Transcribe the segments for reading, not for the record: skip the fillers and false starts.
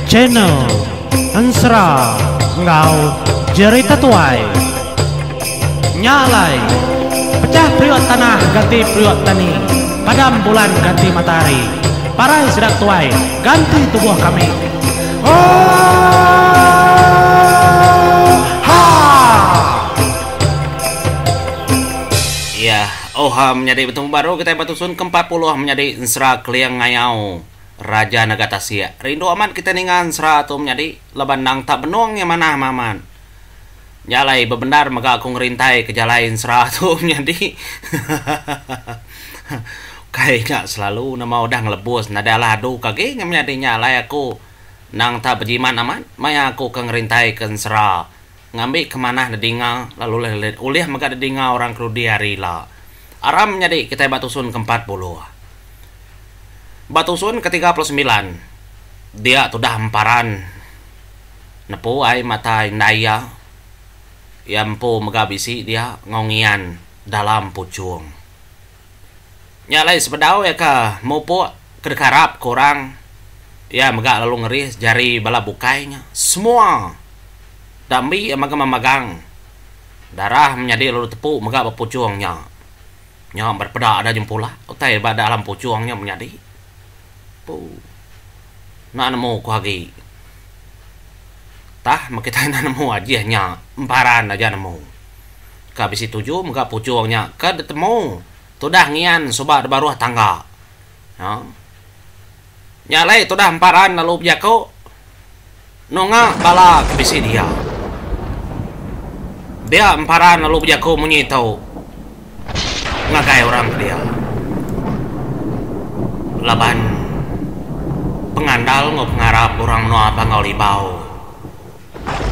Channel Ensera enggau Jerita Tuai. Nya alai, pecah periuk tanah ganti periuk tani, padam bulan ganti matahari, parai sida tuai ganti tubuh kami. Oohaa! Iya, oha menyadi betemu baru kitai ba tusun ke 40 menyadi ensera Keling Ngayau Raja Naga Tasik. Rindu amat kitai ninga ensera tu menyadi laban endang tak benung iya manah amat. Nya alai bebendar mega aku ngerintai ke jalai ensera tu menyadi. Ukai nya selalu nama udah ngelebus nadai alah adu ke agi nya menyadi nya alai aku endang tak bejimat amat maya aku ke ngerintai ke ensera. Ngambi ke manah dedinga lalu ulih mega dedinga orang ke dudi hari ila. Aram menyadi kitai ba tusun ke 40. Ba tusun ke 39 dia tudah emparan nepu ai mata indai iya. Iya empu mega bisi dia enggau ngian dalam puchung. Nya alai sebedau iya ke mupuk ke deka arap ke orang, iya mega lalu ngeris jari bala bukai nya. Semua dambi iya mega memagang. Darah menyadi lalu tepu mega ba puchung nya. Nya berepeda ada nyempulak utai ba dalam puchung nya menyadi. Pu. Enda nemu ku agi. Tah meh kitai enda nemu ajih nya emparan aja nemu. Ka bisi tuju mega puchung nya ke ditemu tudah ngian suba da baruh tangga. Ha. Nya alai tudah emparan lalu bejaku nunga bala ke bisi dia. Dia emparan lalu bejaku munyi tu ngagai orang ke dia. Laban pengandal enggau pengarap orang menua Panggau Libau.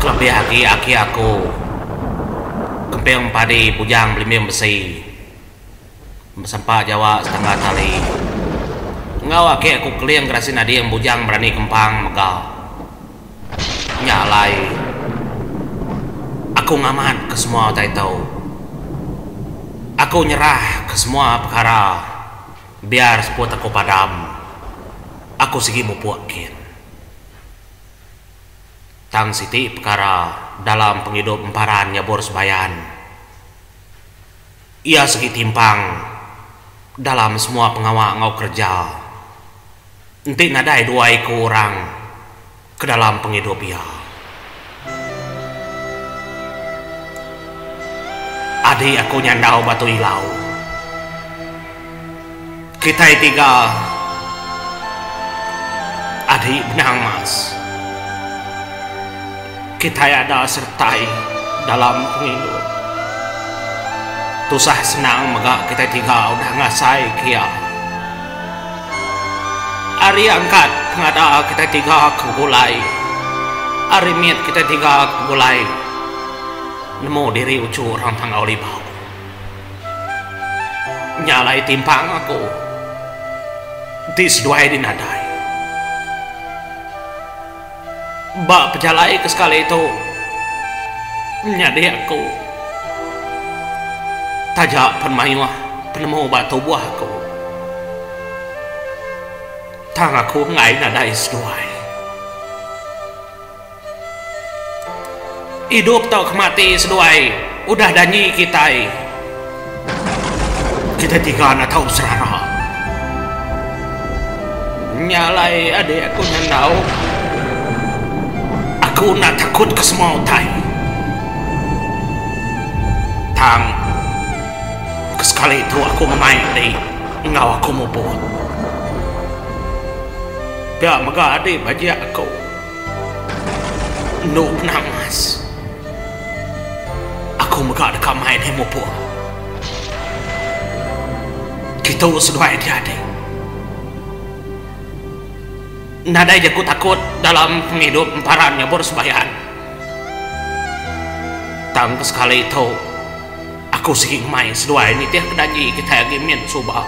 Kelebih agi aki aku Kemping padi bujang belimbing besi Besempa jawa setangga tali Enggau aki aku Keling Gerasi Nading bujang berani kempang mega Nya alai aku ngamat ke semua utai tu Aku nyerah ke semua pekara biar seput aku padam Aku sigi mupuk kin. Tang siti pekara dalam pengidup emparan nyabur sebayan. Iya segi timpang dalam semua pengawa enggau kereja enti nadai dua iku orang ke dalam pengidup iya. Adi aku nyandau Batu Ilau. Kitai tiga adi benang mas. Kitai ada sertai dalam pengidup. Tusah senang mega kitai tiga udah ngasai ke iya. Ari angkat pengada kitai tiga ke begulai. Ari mit kitai tiga ke begulai nemu diri uchu orang Panggau Libau. Nya alai timpang aku enti seduai di nadai. Ba pejalai ke sekali tu nyadi aku taja pen mayuh penemu ba tubuh aku tang aku enggai nadai seduai. Idup tauka mati seduai udah danji kitai. Kitai tiga enda tau beserara. Nya alai adik aku nyandau, aku enda takut ke semua utai. Tang ke sekali tu aku ngemai adi enggau aku muput. Pia mega adik bajik aku. Endu penang mas. Aku mega deka mai deh mupuk. Kitu seduai dia deh. Nadai jaku takut dalam pengidup emparan nyabur sebayan. Tang ke sekali tu aku sigi ngemai seduai nitih ke danji kitai agi mit suba.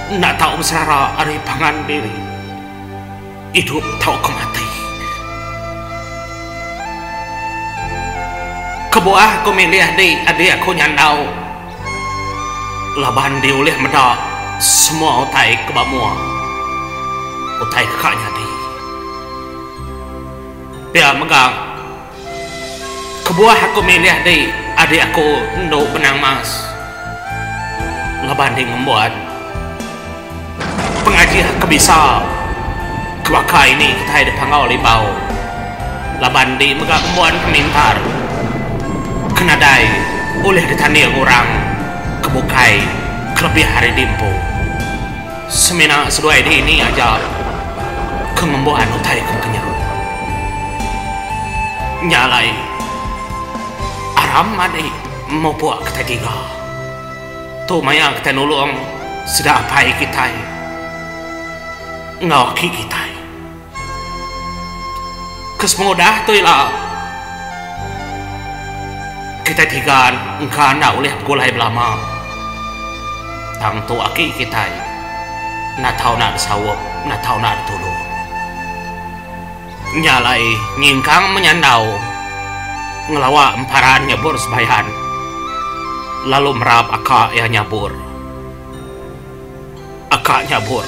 Enda tau beserara ari pangan diri. Idup tauka mati. Kebuah aku milih di adik aku nyandau laban di ulih meda. semua utai ke ba mua utai ke ka nyadi. Pia mega kebuah aku milih di adik aku endu Benang Mas laban di ngembuan pengajih ke bisa ke baka ini kitai di Panggau Libau laban di mega ngembuan pemintar ke nadai ulih ditanding orang ke bukai kelebih ari di empu. Semina seduai dini aja ke ngembuan utai ke baka nya. Nya alai aram adi mupuk kitai tiga. Tu maya kitai nulung sida apai kitai enggau aki kitai. Ke sepengudah tu ila kitai tiga engka enda ulih begulai belama. Tang tu aki kitai enda tau enda besaup, enda tau enda ditulung. Nya alai nyingkang menyandau ngelawa emparan nyabur sebayan lalu merap aka iya nyabur. Aka nyabur.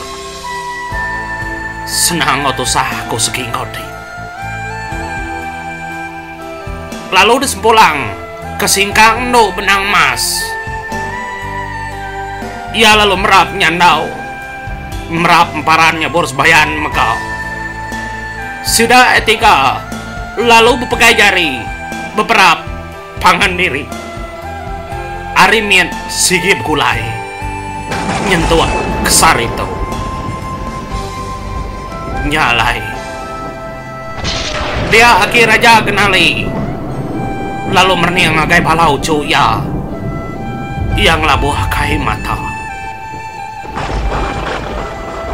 Senang enggau tusah aku segi enggau ti. Lalu disempulang ke singkang endu benang mas. Iya lalu merap nyandau, merap emparan nyabur sebayan mega. Sida etiga lalu bepegai jari beberap. Pangan diri. Ari mit sigi begulai nyentuk ke sehari tu. Nya alai dia agi Raja Genali lalu merening ngagai bala uchu iya. Iya ngelabuh kai mata.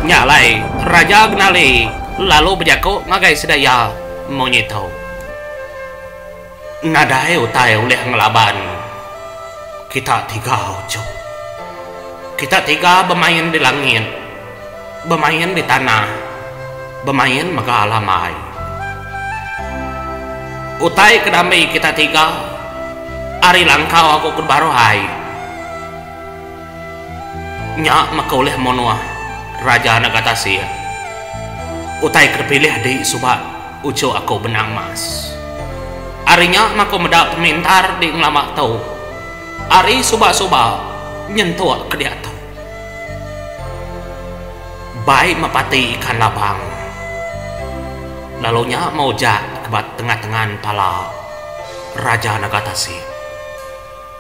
Nya alai Raja Genali lalu bejaku ngagai sida iya munyi tu. Nadai utai ulih ngelaban kita tiga uchu. Kita tiga bemain di langit, bemain di tanah, bemain mega alam ai. Utai ke dambi kita tiga ari langkau aku ke baruh ai. Nya meka ulih munuh Raja Naga Tasik. Utai ke dipilih di suba. Uchu aku benang mas. Ari nya meh aku meda pemintar di ngelama tu. Ari suba-suba nyentuk ke diatu. Bai meh pati ikan labang. Lalu nya meh ujak ke ba tengah-tengan pala Raja Naga Tasik.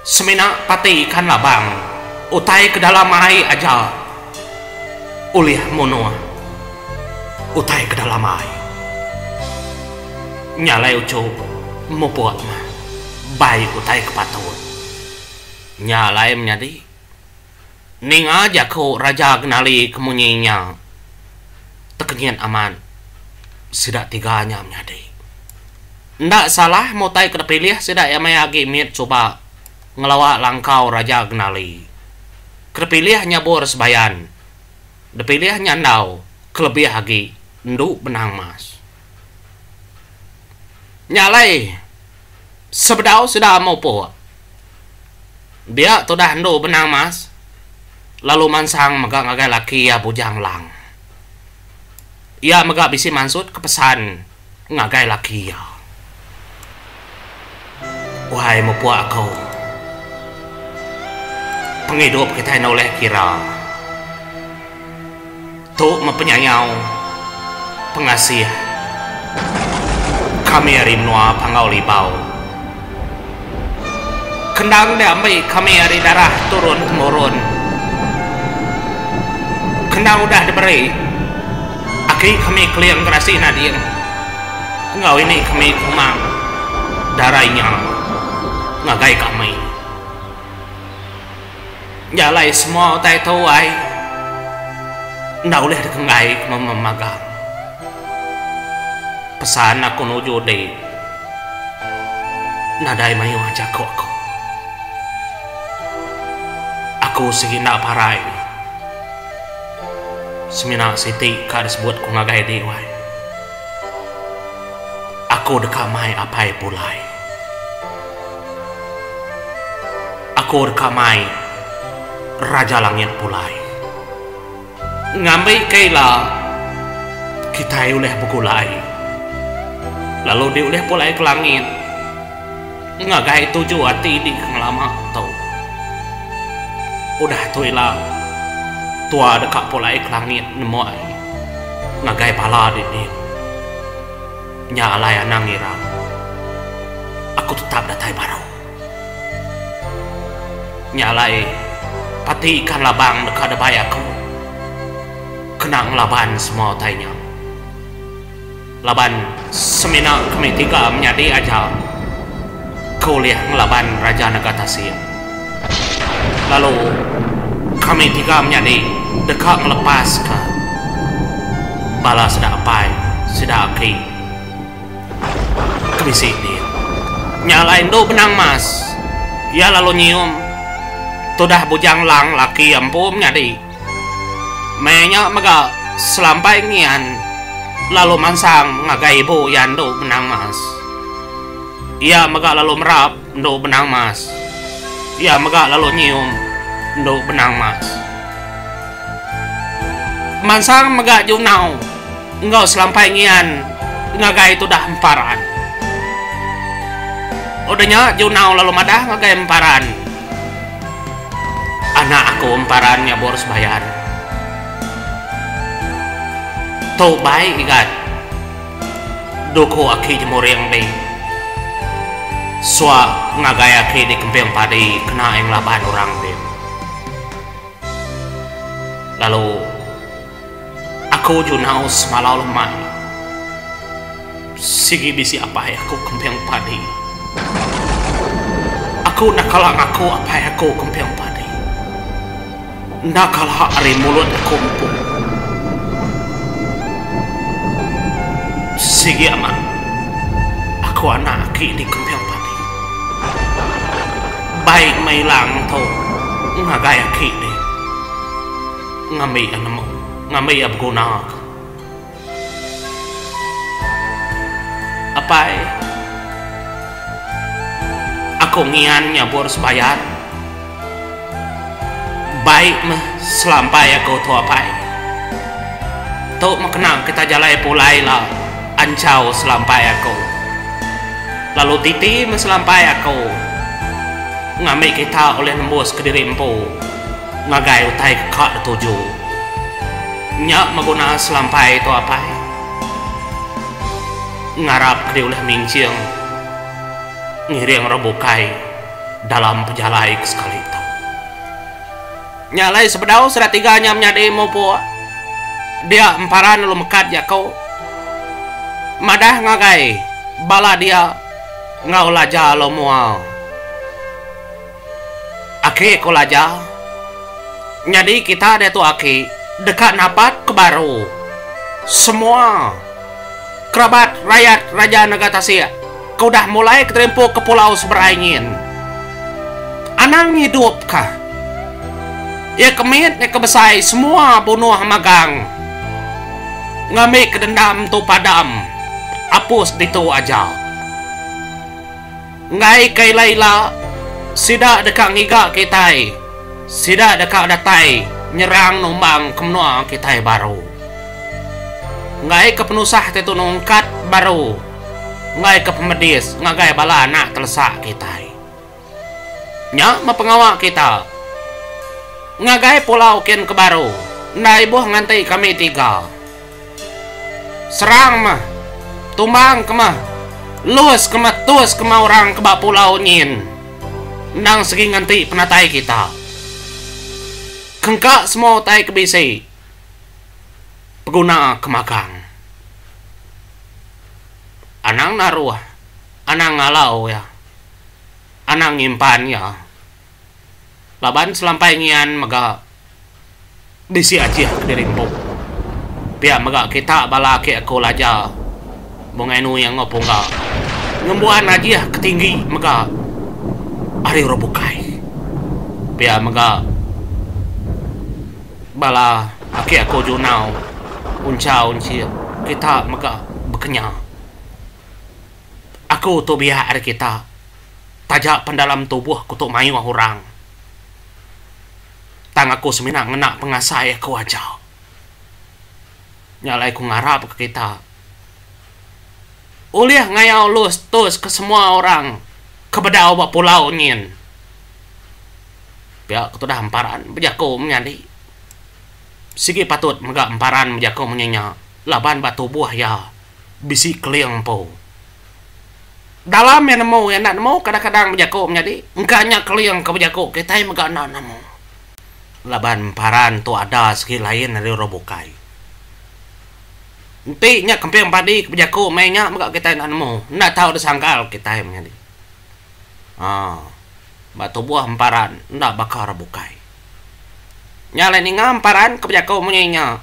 Semina pati ikan labang utai ke dalam ai aja ulih munuh utai ke dalam ai. Nya alai uchu mupuk meh bai utai ke patut. Nya alai menyadi ninga jaku Raja Genali ke munyi nya tekenyit amat sida tiga nya menyadi. Enda salah meh utai ke dipilih sida iya maya agi mit suba ngelawa langkau Raja Genali. Ke dipilih nyabur sebayan, dipilih nyandau kelebih agi endu benang mas. Nya alai sebedau sida mupuk dia tudah endu benang mas lalu mansang mega ngagai laki iya Bujang Lang. Iya mega bisi mansut ke pesan. Ngagai laki iya. Wahai mupuk aku. Pengidup kitai enda ulih kira. Tu meh penyayau pengasih kami ari menua Panggau Libau. Kendang diambi kami ari darah turun temurun. Kendang udah diberi. Aki kami Keling Gerasi Nading enggau ini kami Kumang Dara Inya ngagai kami. Nya alai semua utai tu ai enda ulih dikenggai ke memagang. Pesan aku nuju di nadai mayuh jaku aku. Aku sigi enda parai. Semina siti ka disebut ku ngagai di wai. Aku deka mai apai pulai. Aku deka mai Raja Langit pulai. Ngambika ila kitai ulih begulai lalu diulih pulai ke langit ngagai tuju ati di ke ngelama tu. Udah tu ila tua deka pulai ke langit nemu ai ngagai bala didin. Nya alai anang irau. Aku tetap datai baru. Nya alai pati ikan labang deka debai aku kena ngelaban semua utai nya. Laban semina kami tiga menyadi aja ke ulih ngelaban Raja Naga Tasik. Lalu kami tiga menyadi deka ngelepaska bala sida apai, sida aki ke bisi din. Nya alai endu benang mas, iya lalu nyium tudah Bujang Lang laki iya empu menyadi. Maya nya mega selampai ngian lalu mansang ngagai ibu iya endu benang mas. Iya mega lalu merap endu benang mas. Iya mega lalu nyium endu benang mas. Mansang mega Junau enggau selampai ngian ngagai tudah Emparan. Udah nya Junau lalu madah ngagai Emparan, Anak aku Emparan nyabur sebayan. Tu bai igat duku aki jemuring di sua ngagai aki di Kemping Padi kena iya ngelaban orang din. Lalu aku junau semalau lemai sigi bisi apai aku kemping padi. Aku enda kala ngaku apai aku kemping padi. Enda kala ari mulut aku empu. Sigi amat aku anak aki di kemping padi. Bai meilang tu ngagai aki deh. Ngambi iya nemu, ngambi iya beguna ka. Apai, aku ngian nyabur sebayan. Bai meh selampai aku tu apai. Tu meh kena kita jalai pulai la anchau selampai aku. Lalu titi meh selampai aku ngambi kita ulih nembus kediri empu ngagai utai ke ka dituju. Nya meh guna selampai tu apai. Ngarap ke diulih minching ngiring orang bukai dalam pejalai ke sekali tu. Nya alai sebedau sida tiga nya menyadi mupuk dia emparan lalu mekat jaku madah ngagai bala dia enggau Laja lalu mua. Aki ku Laja, nyadi kita diatu aki deka napat ke baru semua kerabat rayat Raja Naga Tasik ke udah mulai keterimpu ke pulau seberai nyin. Anang ngidup ka. Iya ke mit iya ke besai semua bunuh magang. Ngambi ke dendam tu padam apus ditu aja. Enggai ke ila-ila sida deka ngiga kitai, sida deka datai nyerang numbang ke menua kitai baru. Enggai ke penusah ti tu nungkat baru enggai ke pemedis ngagai bala anak telesak kitai. Nya meh pengawa kita. Ngagai pulau kin ke baru enda ibuh nganti kami tiga. Serang meh, tumbang ke meh, lus ke meh tus ke meh orang ke ba pulau nyin. Endang segi nganti penatai kita. Kengka semua utai ke bisi peguna ke magang. Anang naruh, anang ngalau iya. Anang nyimpan iya. Laban selampai ngian mega bisi ajih kediri empu. Pia mega kita bala ake aku Laja, Bungai Nuing enggau Pungga ngembuan ajih ke tinggi mega ari orang bukai. Pia mega bala ake aku Junau, Uncha Unchit kita mega bekenya. Aku tu biak ari kita, taja pen dalam tubuh ku tu mayuh orang. Tang aku semina ngena pengasai aku aja. Nya alai ku ngarapka kita ulih ngayau lus tus ke semua orang ke bedau ba pulau nyin. Pia ke tudah emparan bejaku menyadi. Sigi patut mega emparan bejaku munyi nya laban ba tubuh iya bisi keling empu. Dalam iya nemu iya enda nemu kadang-kadang bejaku menyadi engka nya keling ke bejaku kitai mega enda nemu. Laban emparan tu ada sigi lain ari orang bukai. Enti nya kemping padi ke bejaku meh nya mega kitai enda nemu enda tau disangkal kitai menyadi. Aa ba tubuh emparan enda baka orang bukai. Nya alai ninga emparan ke bejaku munyi nya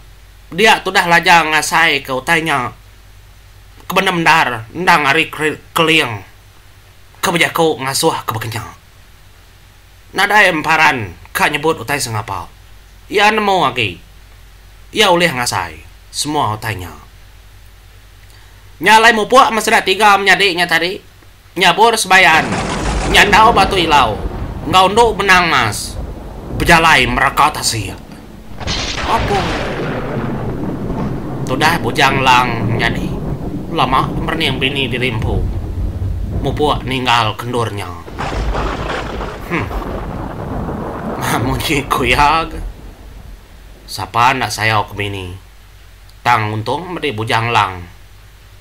dia tudah laja ngasaika utai nya. Ke bendar-bendar endang ari Keling ke bejaku ngasuh ke bekenya. Nadai emparan ka nyebut utai sengapa. Iya nemu agi. Iya ulih ngasai semua utai nya. Nya alai mupuk meseda tiga menyadi nya tadi nyabur sebayan nyandau batu ilau enggau endu benang mas bejalai meraka tasik. Apu. Tudah Bujang Lang nyadi lama merening bini diri empu mupuk ninggal ke endur nya. Huh. Munyi ku iya ga. Sapa enda sayau ke bini. Tang untung medi Bujang Lang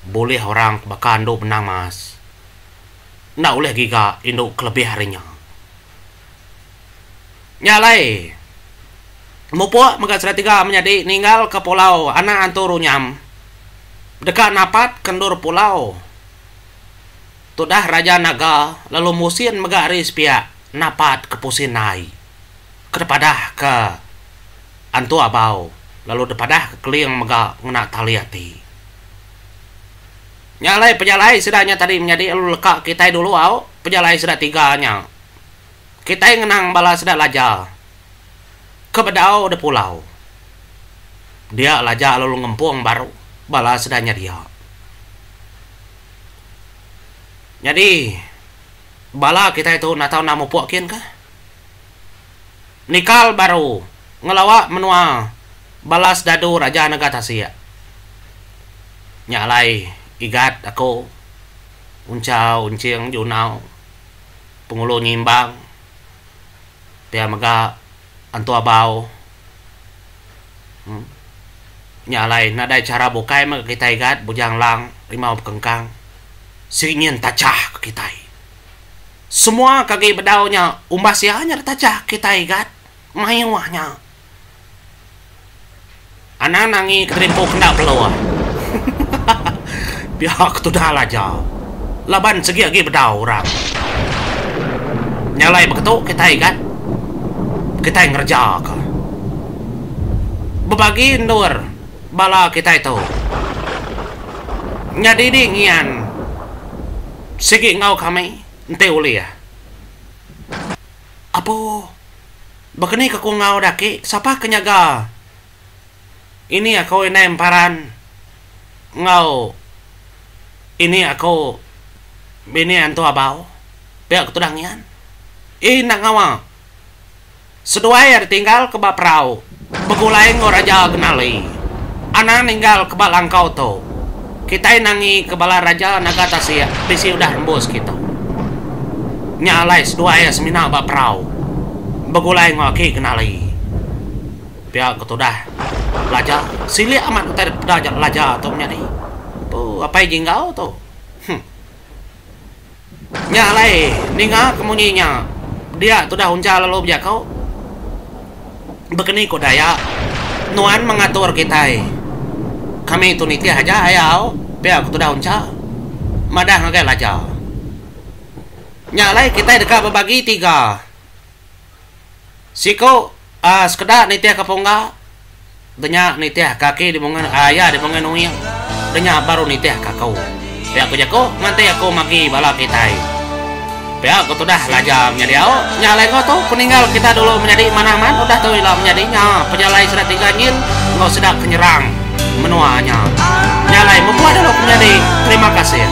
bulih orang ke baka endu benang mas. Enda ulih giga indu ke lebih ari nya. Nya alai, mupuk mega sida tiga menyadi ninggalka pulau anak antu Runyam deka napatka endur pulau tudah Raja Naga lalu musin mega ari sepiak napatka pusin ai ke dipadahka Antu Abau lalu dipadahka Keling mega ngena tali ati. Nya alai pejalai sida nya tadi menyadi lalu leka kitai dulu au pejalai sida tiga nya. Kitai ngenang bala sida Laja ke bedau da pulau. Dia Laja lalu ngempung baru bala sida nya dia. Nyadi bala kitai tu natau enda mupuk kin kah? Nikal baru ngelawa menua bala sedadu Raja Nega Tasik. Nya alai Igat aku Unchau Unching Junau. Pengulu Nyimbang, pia mega Antu Abau. Nya alai nadai chara bukai mega kitai gat Bujang Lang Rimau Bekengkang sigi nyin tachah ke kitai. Semua ke agi bedau nya umbas iya nya ditachah kitai gat mayuh nya. Anang nangi keterimpu kenda peluh. Pia ke tudah laja. Laban segi agi bedau orang. Nya alai beketu kitai gat. Kitai ngereja ka. Bebagi endur bala kitai tu. Nyadi di ngian sigi enggau kami enti ulih. Apo. Baka ni ke ku enggau da aki sapa ke nyaga ini aku indai emparan enggau ini aku bini antu abau pia ku tudah ngian. Ih enda ngawa seduai ari tinggal ke ba perau begulai enggau raja Genali anang ninggal ke ba langkau tu kitai nangi ke bala raja naga tasik bisi udah rembus kitu. Nya alai seduai iya semina ba perau begulai enggau aki Genali. Pia ke tudah Laja silik amat utai deka peda Laja tu menyadi. Pu apai Jinggau tu. Huh. Nya alai ninga ke munyi nya dia tudah Uncha lalu bejaku Bekeni ku Dayak nuan mengatur kitai. Kami tu nitih aja aya au pia ku tudah Uncha madah ngagai Laja. Nya alai kitai deka bebagi tiga. Siku uhh sekeda nitihka pungga, da nya nitihka aki dibungai aya dibungai nuing, da nya baru nitihka aku. Pia ku jaku nganti aku magi bala kitai. Pia ku tudah Laja menyadi au. Nya alai enggau tu ku ninggal kita dulu menyadi manah amat udah tu ila menyadi nya pejalai sida tiga nyin enggau sida ke nyerang menua nya. Nya alai mupuk dulu ku menyadi. Terima kasih.